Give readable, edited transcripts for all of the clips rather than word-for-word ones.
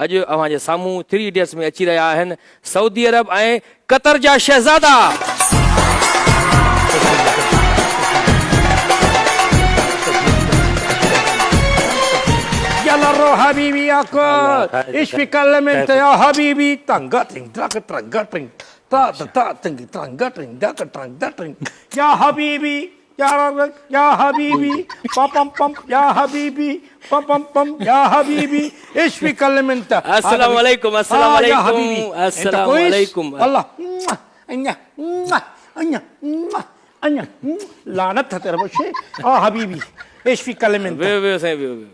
اڄ اوهان جي سامهون ٿري ايڊيٽس ۾ اچي رهيا آهن سعودي عرب ۽ قطر جا شهزادا. يلا رو حبيبي اكل ايش في كلم انت يا حبيبي تنغ تنغ ترك ترنغ تنغ تا تا تنغ ترنغ تنغ دك ترنغ تنغ يا حبيبي يا رب يا حبيبي پم پم پم يا حبيبي پم پم پم يا حبيبي ايش في كلم انت السلام عليڪم السلام عليڪم السلام عليڪم الله لعنت تيرا بشي اه حبيبي ايش في كلم انت ويو ويو سائين ويو ويو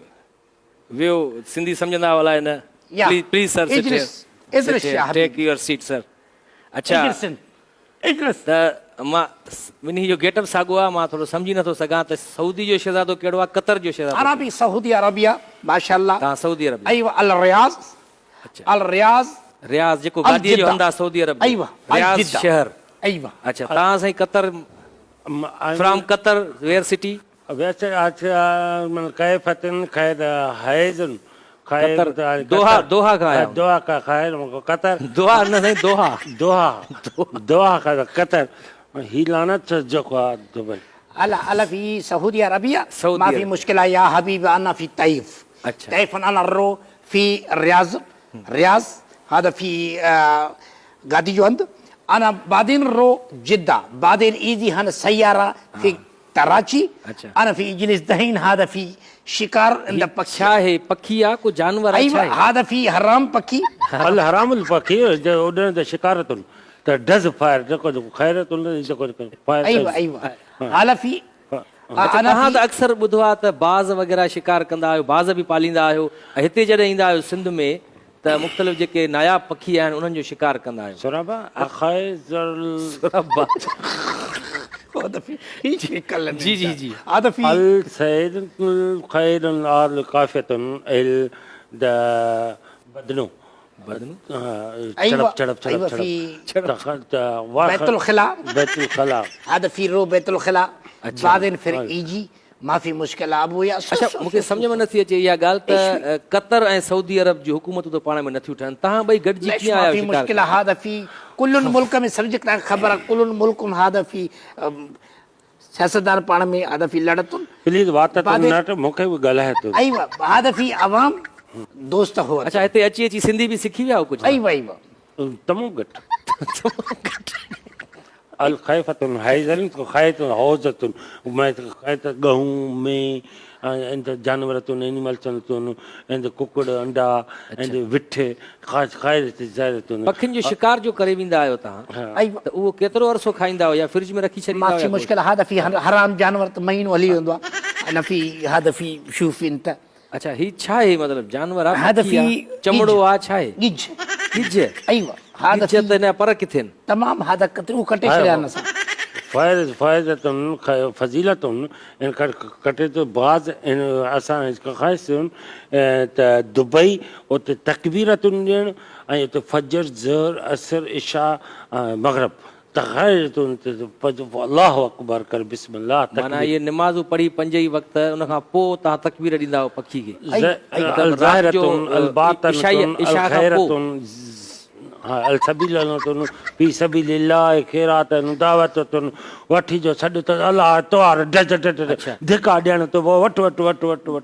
ويو سنڌي سمجهندا آهيو الائي نه پليز پليز سر سٽ هيئر اجلس يا حبيبي ٽيڪ your set سر اڇا اجلس اجلس ته مان ٻنهي جو گيٽ اپ ساڳو آهي مان ٿورو سمجهي نٿو سگهان ته سعودي جو شهزادو ڪهڙو آهي قطر جو شهزادو انا في سعودي عربيه ماشاء الله تان سعودي عرب ايوه الرياض اچھا الرياض رياض جيڪو گادي جو هنڌ آهي سعودي عرب ايوه رياض شهر ايوه اچھا تان سائين Qatar from Qatar where city Qatar Doha Doha کان آيا دوحا کان خير قطر دوحا نه سائين دوحا دوحا دوحا کان قطر هي لعنت جيڪو آ دبئي الا الا في سعودي عربيه ما في مشكله يا حبيبي انا في طيف طيف انا رو في الرياض رياض هذا في گادي جو هنڌ انا بعدين رو جده بعدين ايجي هن سياره في ڪراچي انا في اجلس دهين هذا في شڪار ان ذا پکي. ڇا هي پکي آ ڪو جانور آ ڇا هي. هذا في حرام پکي. الحرام الپکي اڏڻ ته شڪارتن ته ڊز فائر جيڪو جيڪو خيرتن جيڪو جيڪو فائر ايوه ايوه هذا في اڇا توهان ته اڪثر ٻڌو آ ته باز وغيره شڪار ڪندا آهيو باز به پاليندا آهيو ۽ هتي جڏهن ايندا آهيو سنڌ ۾ ته مختلف جيڪي ناياب پکي آهن انهن جو شڪار ڪندا آهيو. سرابا سرابا جي جي جي. السيد الخير القافية ال د بدنو بدنو چڙپ چڙپ چڙپ چڙپ بيت الخلاء بيت الخلاء هذا في رو بيت الخلاء بعدين في ايجي مافي مشڪل آ ابو يا اڇا مون کي سمجهه ۾ نٿي اچي اها ڳالهه ته قطر ۽ سعودي عرب جون حڪومتون ته پاڻ ۾ نٿيون ٺهن توهان ٻئي گڏجي ڪيئن آيا آهيو مافي مشڪل هذا في ڪل ملڪ ۾ سمجهه توهان کي خبر آ ڪل ملڪ هذا في سياستدان پاڻ ۾ هذا في لڙتن پليز وات تون نه مون کي به ڳالهائي تو ايوه هذا في عوام دوست هو اڇا هتي اچي اچي سنڌي به سکي ويا آهيو ڪجهه ايوه ايوه تمام گهٽ الخيفة حيزل خيط حوزة خيط گهون ۾ انت جانور تون انيمل تون انت ڪڪڙ انڊا انت وٺ خاص خير زهر تون پکين جو شڪار جو ڪري ويندا آهيو توهان ته اهو ڪيترو عرصو کائيندا آهيو يا فرج ۾ رکي ڇڏيندا آهيو مافي مشڪل هذا في حرام جانور ته مهينو هلي ويندو آهي نه في هذا في شوف انت اڇا هي ڇا آهي مطلب جانور آ پکي آ چمڙو آ ڇا آهي ڳجھ ڳجھ ايوه هذا ڳجھ ته هن جا پر ڪٿي آهن تمام هذا ڪترو ڪٽي ڇڏيا آهن اسان فيض فيضة فضيلة ان ڪٽي ته باز ان اسان خواهش ته دبئي اتي تڪبيرتن ڏيڻ ۽ اتي فجر ظهر عصر عشاء مغرب الله اڪبر ڪر بسم الله تڪبير. معنيٰ اهي نمازون پڙهي پنج ئي وقت ان کان پوء توهان تڪبير ڏيندا آهيو پکي کي مطلب رات جو عشاء کان پوء. في سبيل الله خيرات دعوت وٺي جو سڏ ته الله توار ڊز ڊز ڌڪا ڏيڻ ته وٺ وٺ وٺ وٺ.